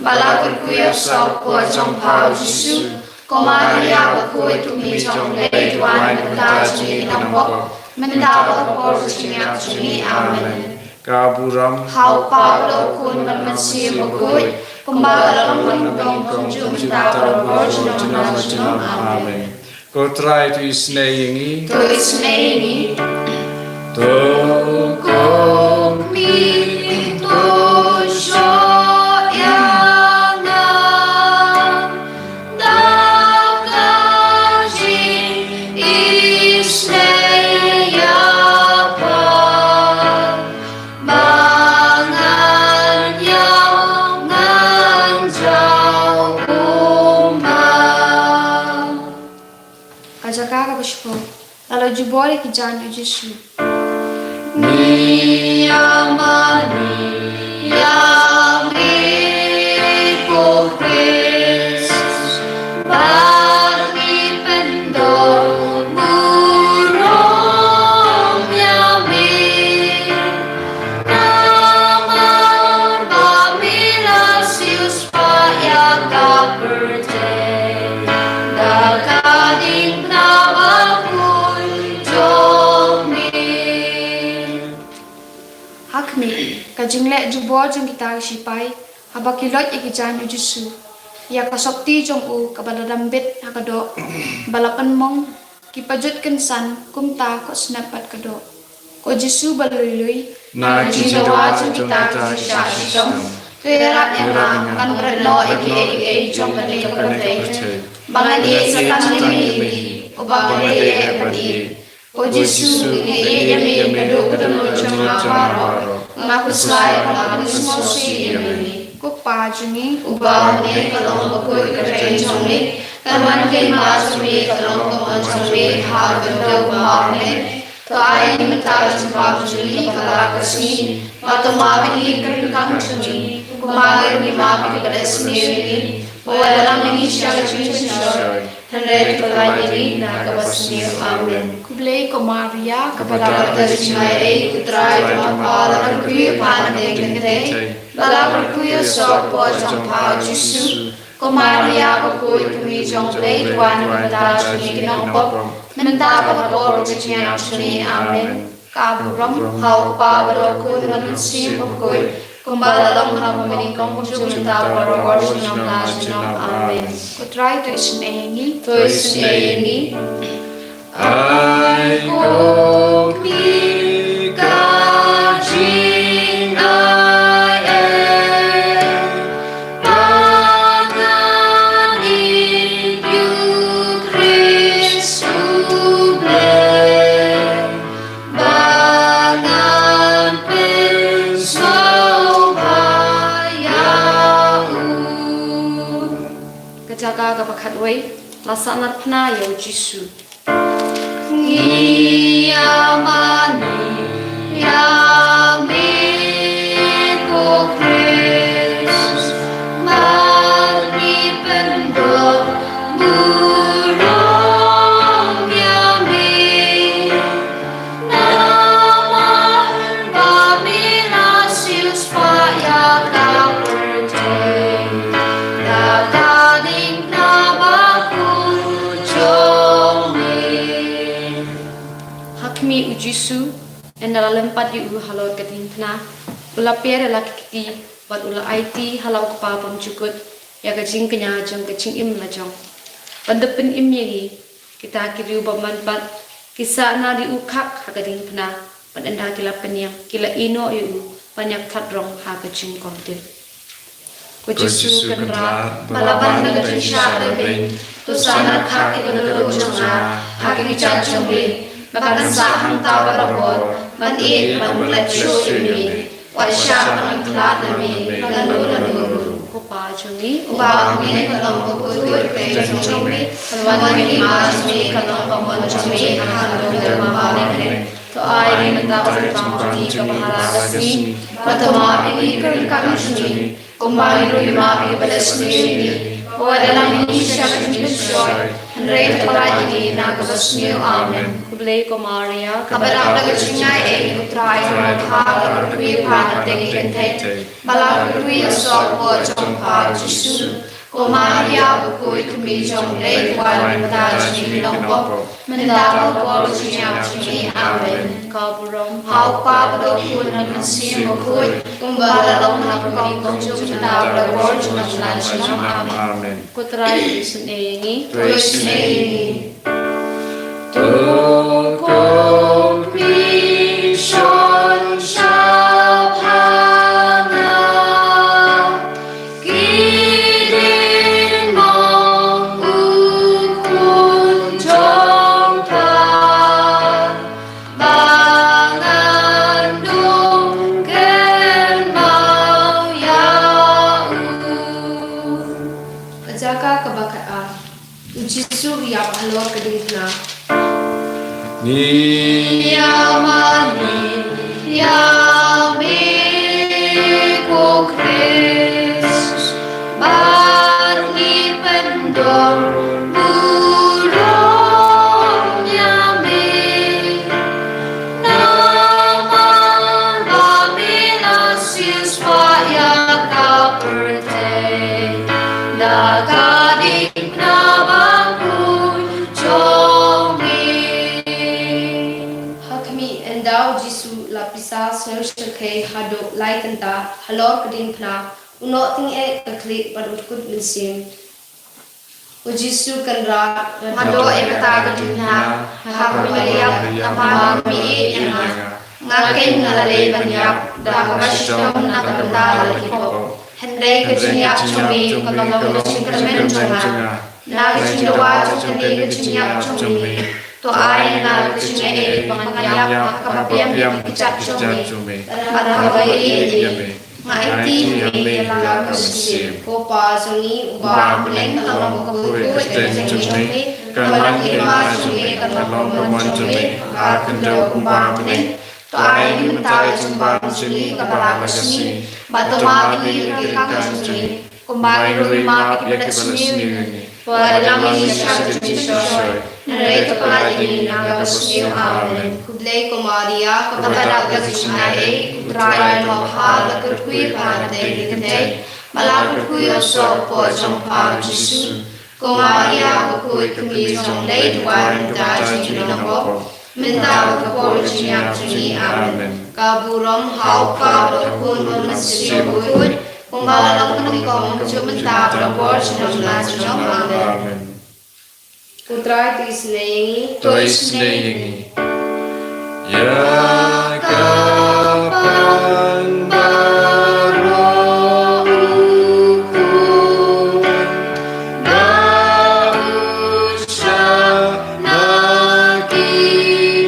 bad la ka kyrkhu ïa u soh ka kpoh jong pha u Jisu. Ko Maria bakhuid, ka Kmie jong U Blei, to wan na ka bynta jong ngi ki nongpop, mynta bad ha ka por ka jingïap jong ngi. Amen. Ka burom ha U Kpa bad ha U Khun bad ha U Mynsiem Bakhuid, kumba ka la long, kumjuh, mynta bad ha ka por junom junom. Amen. Ko Trai to isynei ïa ngi. To isynei ïa ngi. To ko Kmie to shoh ïa nga da ka jingisynei ïa pha, ba ngan ïaid ngan jaw kumba. Ka jaka kaba shipor. La la jubor ïa ki jaiñ u Jisu. Ngi ïa mane ïa me ko Khrist, ba Ka jingleh jubor jong kita ki shipai haba ki loit ïa ki jaiñ u Jisu, ïa ka sopti jong u kaba la dam bit ha ka doh, ba la pynmong ki pajut kynsan kumta khohsnep bad ka doh. Ko Jisu ba lui lui, na ka jingdawa jong kita ki jingshah shitom, to ïarap ïa nga ban bret noh ïa kiei kiei jong kane ka pyrthei, ba ngan ïeit sa tang ïa me hi, uba nga dei eh ban ïeit. Ko Jisu, nga ïeit ïa me naduh ka dohnud jong nga baroh. Nga khuslai ba nga pynsngewsih ïa me. Ko Pa jong ngi uba ha bneng, ka long bakhuid ka kyrteng jong me, kan wan ka hima jong me, kan long ka mon jong me ha ka bynta kumba ha bneng. To ai mynta ka jingbam jong ngi kaba la ka sngi, bad to map ïa ngi ka ryngkang jong ngi, kumba ngi ruh ngi map ïa kiba leh sniew ïa ngi. Wat ïalam ïa ngi sha ka jingpynshoi, hynrei to pynlait ïa ngi na kaba sniew. Amen. Khublei ko Maria, kaba dap da ka jingaiei, U Trai u don bad pha, la don phi ha bangeit ki kynthei, bad la kyrkhu ïa u soh ka kpoh jong pha u Jisu. Ko Maria bakhuid, ka kmie jong U Blei, to wan na ka bynta jong ngi ki nongpop, mynta bad ha ka por ka jingïap jong ngi. Amen. Ka burom ha U Kpa bad ha U Khun bad ha U Mynsiem Bakhuid, kumba la long ha ka mynnyngkong, mynta bad baroh por junom la junom. Amen. Ko Trai to isynei ïa ngi. To isynei ïa ngi. Ai ko kmie ka jingaiei, ba ngan ïeit ïa U Khrist U Blei, ba ngan pynsngewbha ïa u. Ka jaka kaba khatwei, la sahnarphna ïa U Jisu. Ngi ïa mane ïa me ko Khrist, bad ngi pyndonkam burom ïa me. Namar ba me la siewspah ïa ka pyrthei da ka diengphna bakhuid jong me. Ha khmih, U Jisu, ynda la lympat ïa u halor ka diengphna, u la per ïa la ki kti bad u la aiti ha la u Kpa bymjukut ïa ka jingkñia jong ka jingim la jong, ban da pynim ïa ngi, kita ki riew bymman pat, ki sahnarphna ïa u khak ha ka diengphna, bad ynda ki la pynïeng, ki la ïehnoh ïa u ban ïakthat rong ha ka jingkordit. Ko Jisu Kynrad, ba la ban da ka jingshah lehbeiñ, to sahnarphna ïa ka dohnud jong nga ha ki kjat jong me, ba kan sah hangta barabor ban ïeit bad ban klet shuh ïa me. Wat shah ban khlad na me lano lano ruh. Ko Pa jong ngi uba ha bneng, ka long bakhuid ka kyrteng jong me, kan wan ka hima jong me, kan long ka mon jong me ha ka bynta kumba ha bneng. To ai ïa ngi mynta ka jingbam jong ngi kaba ha la ka sngi, bad to map ïa ngi ka ryngkat jong ngi, kumba ngi ruh ngi map ïa kiba leh sniew ïa ngi. Wat ïalam ïa ngi sha ka jingpynshoi, hynrei to pynlait ïa ngi na kaba sniew. Amen. Khublei ko Maria, kaba dap da ka jingaiei, U Trai u don bad pha, la kyrkhu ïa pha na ka bynta ki kynthei, bad la kyrkhu ïa u soh ka kpoh jong pha u Jisu. Ko Maria bakhuid, ka kmie jong U Blei, to wan na ka bynta jong ngi ki nongpop, mynta bad ha ka por ka jingïap jong ngi. Amen. Ka burom ha U Kpa bad ha U Khun bad ha U Mynsiem Bakhuid, kumba la long ha ka mynnyngkong, mynta bad ha ka por junom la junom. Amen. Ko Trai to isynei ïa ngi. To isynei ïa ngi. To khmih shon shaphang nga, ki diengphna u Khun jong pha, ba ngan dung kynmaw ïa u. Ka jaka kaba khatar. U Jisu u ïap halor ka diengphna. Ngi ïa mane ïa me ko Khrist, bad ngi pyndonkam burom ïa me. Namar ba me la siewspah ïa ka pyrthei da ka diengphna bakhuid jong me. Ha khmih, ynda U Jisu u la pisa sor sha ka kynthei haduh lai kynta halor ka diengphna, u Nohtyngeh, ka khlieh bad u dkut mynsiem. U Jisu Kynrad, haduh ïa kata ka diengphna, ha kaba me la ïap, namar me ïeit ïa nga. Nga keiñ nga la dei ban ïap da kaba shitom na ka bynta la ki pop. Hynrei ka jingïap jong me ka long ka jingkyrmen jong nga. Na ka jingdawa jong kane ka jingïap jong me, to ai ïa nga ka jingaiei ba ngan ïap ha kaba biang ïa ki kjat jong me bad ha kaba ïeit ïa me. Nga aiti ha me ïa la ka mynsiem. Ko Pa jong ngi uba ha bneng, ka long ka kyrteng jong me. Ka long ka hima jong me, ka long ka mon jong me ha ka khyndew kumba ha bneng. To ai ngi mynta ka jingbam jong ngi kaba ha la ka sngi, bad to map ïa ngi ki kam jong ngi, kumba ngi ruh ngi map ïa kiba la sniew ïa ngi. Wat lam ïa ngi sha ka jingpynshoi, hynrei to pynlait ïa ngi na kaba sniew. Amen. Khublei ko Maria, kaba dap da ka jingaiei, U Trai u long bad pha, la kyrkhu ïa pha na pdeng ki kynthei, bad la kyrkhu ïa u soh u pop jong pha u Jisu. Ko Maria, ko khuid kmie jong U Blei, duwai ïa ngi ki nongpop, mynta bad ha ka por jingïap jong ngi. Amen. Ka burom ha U Kpa, bad ha U Khun, bad ha U Mynsiem Bakhuid, kumba la long kaba nyngkong, kumjuh mynta bad ha ka por jingim la junom. Amen. Ko Trai to isynei ïa ngi. To isynei ïa ngi. Ïa ka pan baroh u khun ba u shah na ki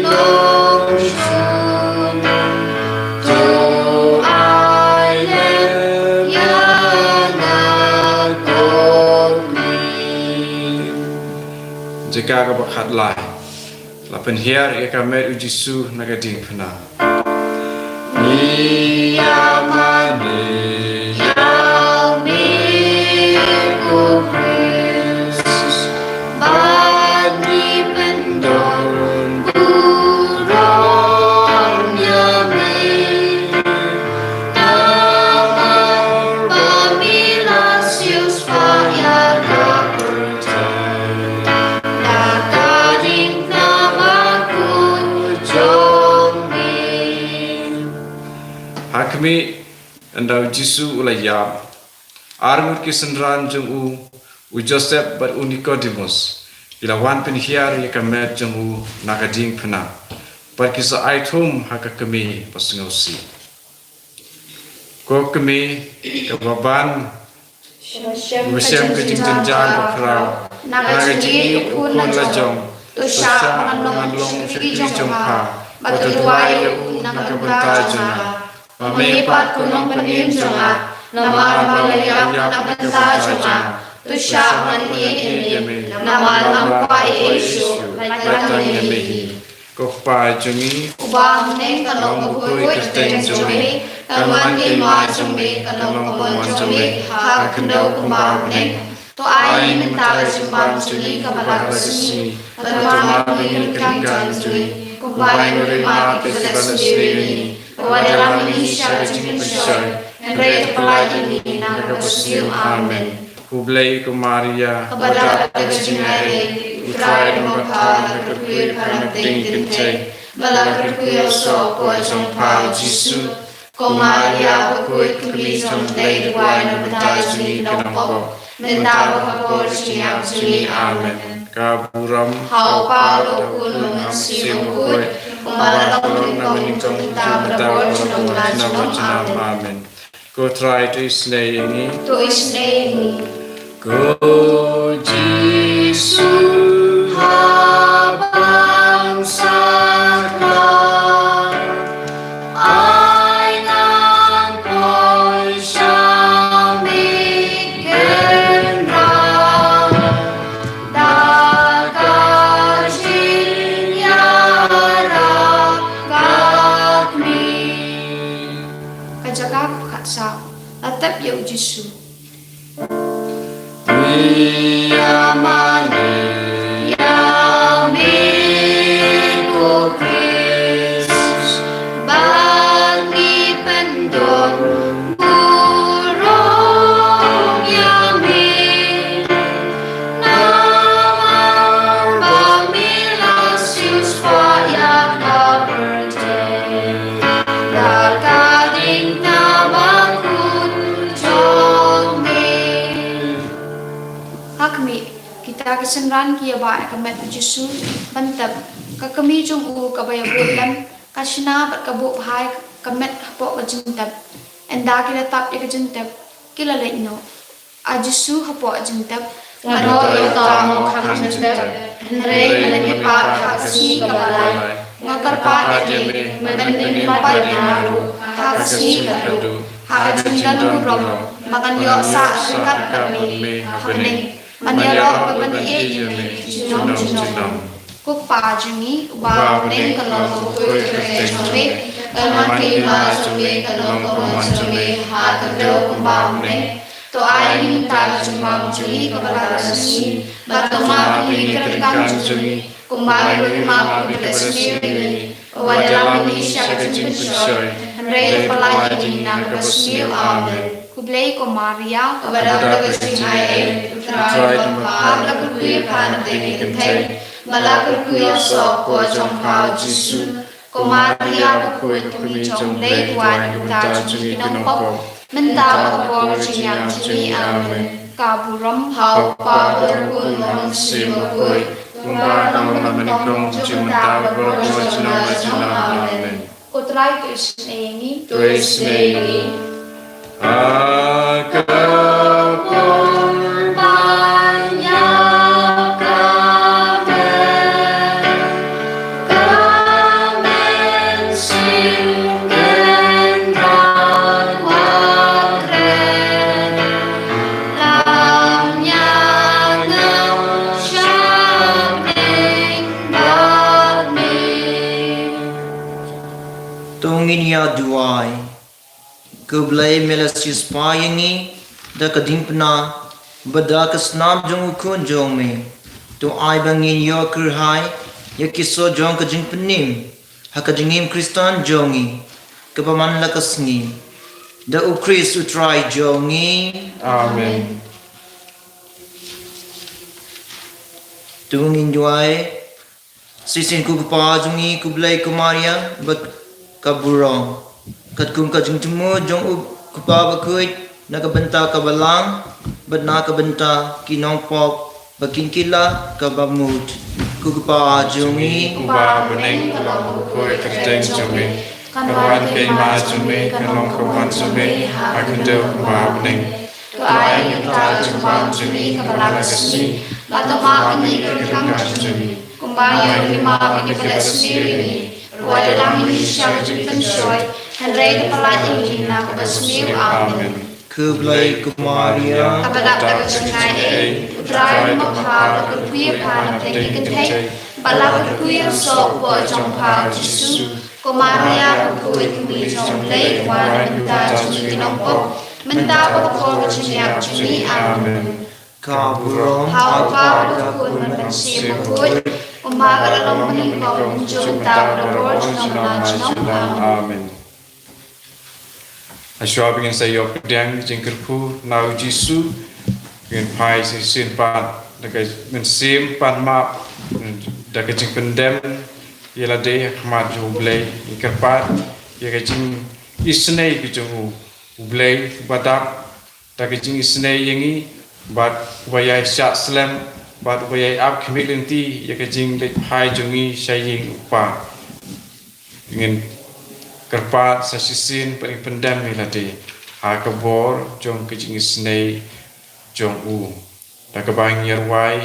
nongshun, to ai lem ïa nga ko Khun. Jaka kaba khatlai. La pynhiar ïa ka met u Jisu na ka diengphna. Ngi ïa mane ïa me ko Khrist, bad ngi pyndon burom ïa me. Namar ba me la siewspah ïa ka pyrthei da ka diengphna bakhuid jong me. Ha khmih, ynda u Jisu u la ïap, ar ngut ki synran jong u, u Joseph bad u Nicodemus, ki la wan pynhiar ïa ka met jong u na ka diengphna, bad ki sa ai thum ha ka kmie ba sngewsih. Ko kmie, kaba ban shem ka jingjynjar bakhraw na ka jingïeit u khun la jong, to shah ba ngan long u shakri jong pha, bad to duwai ïa u na ka bynta jong nga. Ma me pat ko nongpynim jong nga, namar ba me la ïap na ka bynta jong nga, to shah ba ngan ïeit ïa me, namar ngam kwah ei ei shuh, lait tang ïa me hi. Ko Kpa jong ngi uba ha bneng, ka long ka kyrteng jong me, kan wan ka hima jong me, kan long ka mon jong me ha ka khyndew kumba ha bneng. To ai mynta ka jingbam jong ngi kaba ha la ka sngi, bad to map ïa ngi ki kam jong ngi, kumba ngi ruh ngi map ïa kiba la sniew ïa ngi. Wat lam ïa ngi sha ka jingpynshoi, hynrei to pynlait ïa ngi na kaba sniew. Amen. Khublei ko Maria, kaba dap da ka jingaiei, U Trai u long bad pha, la kyrkhu ïa pha na pdeng ki kynthei, bad la kyrkhu ïa u soh u pop jong pha u Jisu. Ko Maria, ko khuid kmie jong U Blei, duwai na ka bynta jong ngi ki nongpop, mynta bad ha ka por jingïap jong ngi. Amen. Ka burom ha U Kpa, ha U Khun, ha U Mynsiem Bakhuid, kumba la long na ka nyngkong, mynta bad ha ka por jingim la junom. Amen. Ko Trai to isynei ïa ngi. To isynei ïa ngi. Ko Jisu haba ngan sakhi, ai ngan poi sha me kynrad da ka jingïarap ka kmie. Ka jaka kaba khatsaw. La tep ïa u Jisu. Ngi ïa mane ïa me ko Khrist, bad ngi pyndon burom ïa me. Namar ba me la siewspah ïa ka pyrthei da ka Kita ki synran ki ïa ba ïa ka met u Jisu ban tep. Ka kmie jong u kaba ïa bud lem ka shna bad ka buh bha ïa ka met hapoh ka jingtep. Ynda ki la tap ïa ka jingtep ki la leit noh. A Jisu hapoh jingtep. Nga doh ïa uta u monk ha ka jingtep, hynrei lada ngi pap ha ka sngi kaba lai, nga kyrpad ïa me ban ym pat ïa nga ruh, ha ka sngi ka duh, ha ka jingdon burom ba ngan ïoh sah ryngkat bad me ha bneng. Ban ïaroh bad ban ïeit ïa me junom junom. Ko Kpa jong ngi uba ha bneng, ka long ka kyrteng jong me, ka mon ka hima jong me, ka long ka mon jong me ha ka kyrteng kumba ha bneng. To ai ïa ngi mynta ka jingbam jong ngi kaba la ka sngi, bad to map ïa ngi ki ryngkat jong ngi, kumba ngi ruh ngi map ïa kiba la sniew ïa ngi. Wat ïalam ïa ngi sha ka jingpynshoi, hynrei to pynlait ïa ngi na kaba sniew. Amen. Khublei ko Maria, kaba dap da ka jingaiei, U Trai u don bad pha, la kyrkhu ïa pha na pdeng ki kynthei, bad la kyrkhu ïa u soh hapoh jong pha u Jisu. Ko Maria bakhuid, ko Kmie jong U Blei, to wad ïa ngi uta jong ngi ki nongpop, mynta bad ha ka por ka jingïap jong ngi. Amen. Ka burom ha U Kpa, bad ha U Khun, bad ha U Mynsiem Bakhuid, kumba ha kaba nyngkong, kumjuh mynta, bad baroh junom la junom. Amen. Ko Trai to isynei ïa ngi. To isynei ïa ngi. Ha ka por ban ïap ka met, ka mynsiem kynrad wat kren, lam ïa nga sha bneng bad me. To ngin ïa duwai. Ko Blei, me la siewspah ïa ngi da ka diengphna bad da ka snam jong U Khun jong me, to ai ba ngin ïoh kyrhai ïa ki soh jong ka jingpynim ha ka jingim Khristan jong ngi kaba man la ka sngi. Da U Khrist U Trai jong ngi. Amen. To ngin duwai. Shisien ko Kpa jong ngi, ko Blei, ko Maria bad ka burom, katkum ka jingthmu jong U Kpa bakhuid, na ka bynta ka balang bad na ka bynta ki nongpop ba kin kylla kaba mut. Ko Kpa jong ngi uba ha bneng, ka long bakhuid ka kyrteng jong me. Kan wan ka hima jong me, kan long ka mon jong me ha ka khyndew kumba ha bneng. To ai ïa ngi mynta ka jingbam jong ngi kaba la ka sngi, bad to map ïa ngi ki ryngkat jong ngi, kumba ngi ruh ngi map ïa kiba la sniew ïa ngi. Wat ïalam ïa ngi sha ka jingpynshoi, hynrei to pynlait ïa ngi na kaba sniew. Amen. Khublei ko Maria, kaba dap da ka jingaiei, U Trai u don bad pha, la kyrkhu ïa pha na pdeng ki kynthei, bad la kyrkhu ïa u soh hapoh jong pha u Jisu. Ko Maria bakhuid, ko Kmie jong U Blei, to wad ïa ngi uta jong ngi ki nongpop, mynta bad ha ka por ka jingïap jong ngi. Amen. Ka burom ha U Kpa bad ha U Khun bad ha U Mynsiem Bakhuid, kumba ka la long mynnyngkong, kumjuh mynta bad ha ka por junom la junom. Amen. Hashwa ba ngin sa ïoh pdiang jingkyrkhu na u Jisu, ngin phai shisien pat da ka mynsiem pan map, da ka jingpyndem ïa lade ha khmat jong U Blei, ngin kyrpad ïa ka jingisynei ka jong U Blei uba dap da ka jingisynei ïa ngi, bad uba ïai shah slem, bad uba ïai ap khmih lynti ïa ka jingleit phai jong ngi sha ïing U Kpa. Ngin kyrpad sa shisien bad ngin pyndem ïa lade ha ka bor jong ka jingisynei jong u. Da kaba ngin ïarwai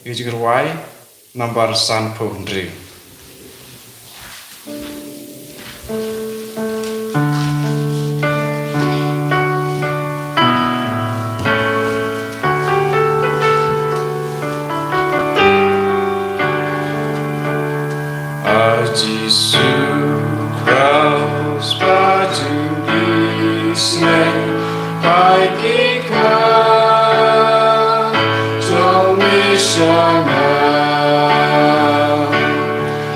ïa ka jingrwai nambar sanphew hynriew. A Jisu Kraist ba jingisynei, peit ki kha jong me sha nga.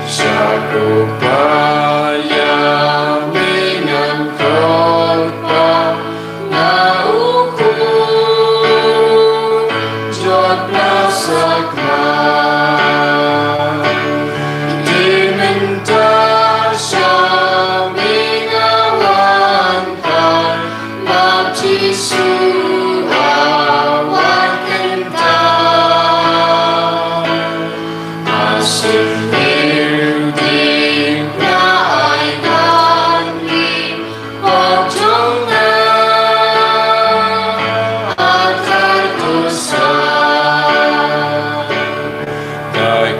Sha ko Pa ïa me ngan khot ba nga u khun jot na sakma. Te mynta sha me nga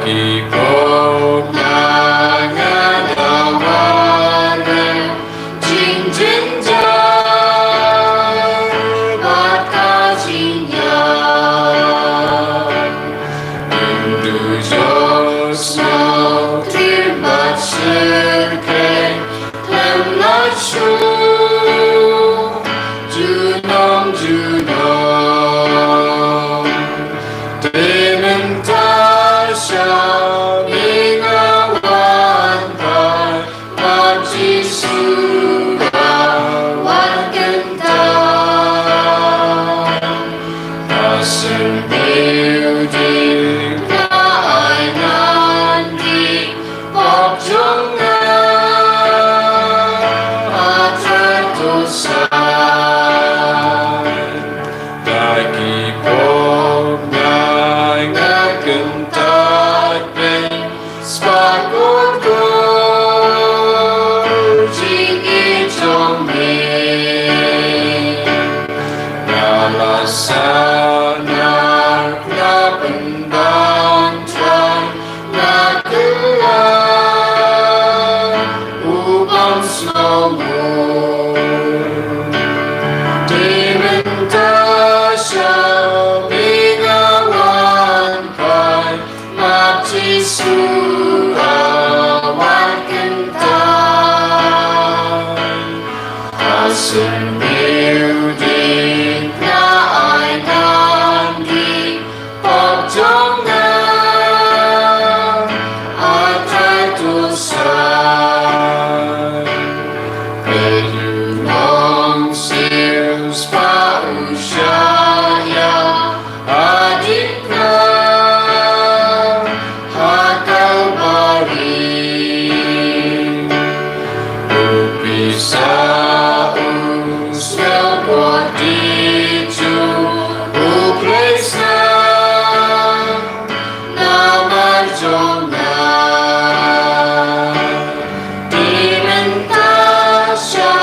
Ki pop na nga da warem jingjynjar bad ka jingïap. Yndu jong snow, tim bad shyrkhei, lem la shu junom junom. Te mynta sha me nga wan phai, ma Jisu a wat kyntait. Ka syrngiew ding na ai ngan dih, pop jong nga ha trai to sai. Da ki pop nga nga kyntait peit, spah kut kut jingïeit jong me. Nga la sahnarphna pynban Trai, nga kylla u bym sngewnguh. Te mynta sha me nga wan phai, ma Jisu a wat kyntait. Ka syrngiew ding na ai ngan dih, pop jong nga ha trai to sai. Peit u nongsiew spah u shah ïa hadien ka ha Kalbari. U pisa u sngewbha dih jong u khlei snam namar jong nga. Te mynta sha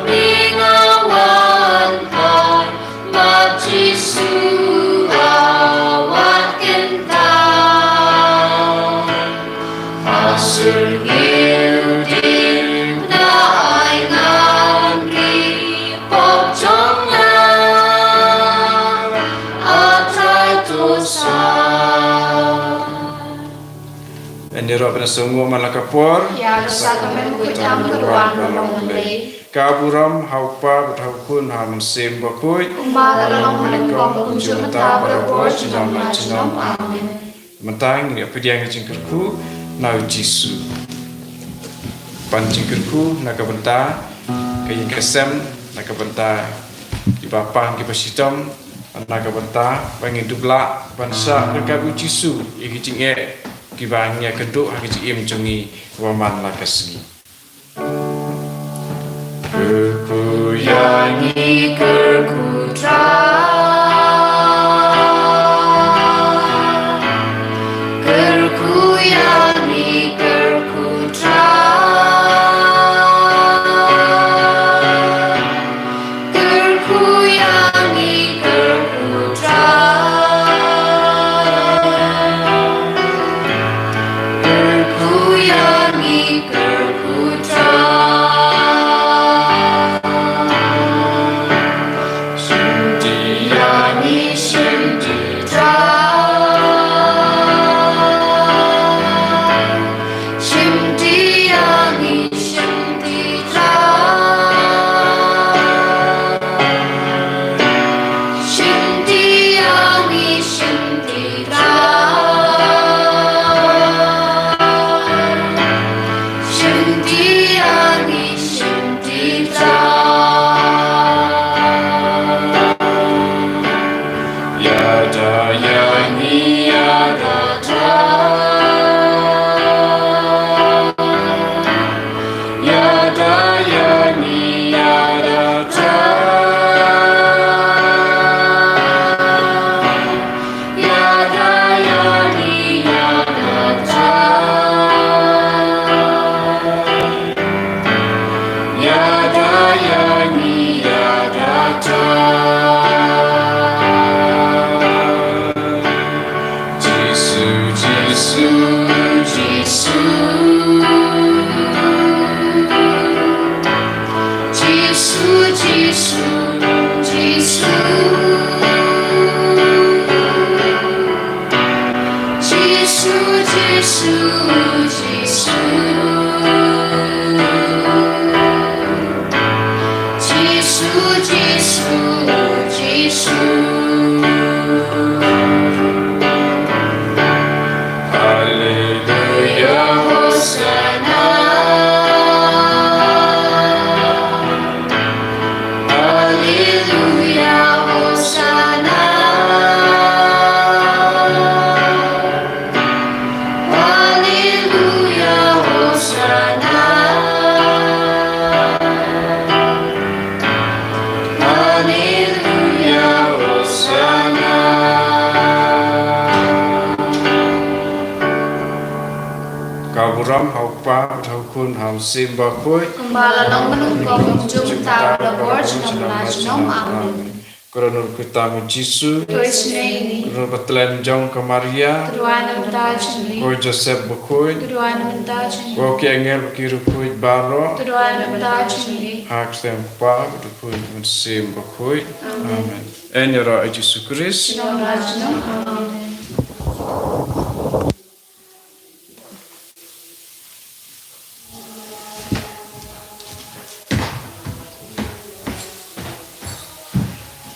me nga wan phai, ma Jisu a wat kyntait. Ha syrngiew ding na ai ngan dih, pop jong nga ha trai to sai. Ynda ruh phin ïa sngewnguh man la ka por. Ïa ka sa ka mem ka jam ka ruan ka long lei. Ka burom ha u Kpa bad ha u Khun ha u Mynsiem Bakhuid. Kumba ka long mynnyngkong, kumjuh mynta, barabor, junom la junom. Amen. Mynta ngin ïa pdiang ïa ka jingkyrkhu na u Jisu. Ban jingkyrkhu na ka bynta ka ïing ka sem, na ka bynta kiba pang kiba shitom, na ka bynta ba ngin dup lah ban shah ryngkat u Jisu ïa ki jingeh kiba ngi ïakynduh ha ka jingim jong ngi kaba man la ka sngi. Kyrkhu ïa ngi, kyrkhu Trai. Kyrkhu ïa ngi, kyrkhu Trai. Kyrkhu ïa ngi, kyrkhu Trai. Kyrkhu ïa ngi, kyrkhu Trai. Shim ti ïa ngi, shim ti Trai. Shim ti ïa ngi, shim ti Trai. Shim ti ïa ngi, shim ti Trai. Shim ti ïa ngi, shim ti Trai. Ïada ïa ngi, ïada Trai. Ïada ïa ngi, ïada Trai. Ïada ïa ngi, ïada Trai. Ïada ïa ngi, ïada Trai. Jisu, Jisu. Jisu, Jisu, Jisu, Jisu, Jisu, Jisu, Jisu. Jisu, Jisu, Jisu. Haleluya, Hosana. Haleluya, Hosana. Haleluya, Hosana. Haleluya, Hosana. Ka burom ha U Kpa, ha U Khun, ha U Mynsiem Bakhuid. Kumba la long mynnyngkong, kumjuh mynta, bad barabor, junom la junom. Amen. Ko Rangbah Khuid tam U Jisu. Ko Ismaili. Ko Rangbah Tlem jong ka Maria. Ko duwai na bynta jong ngi. Ko Joseph Bakhuid. Ko duwai na bynta jong ngi. Ko ki angel bad ki riewkhuid baroh. Ko duwai na bynta jong ngi. Ha ka kyrteng U Kpa bad U Khun bad U Mynsiem Bakhuid. Amen. Amen. Yn ïaroh ïa U Jisu Khrist. Junom la junom. Amen.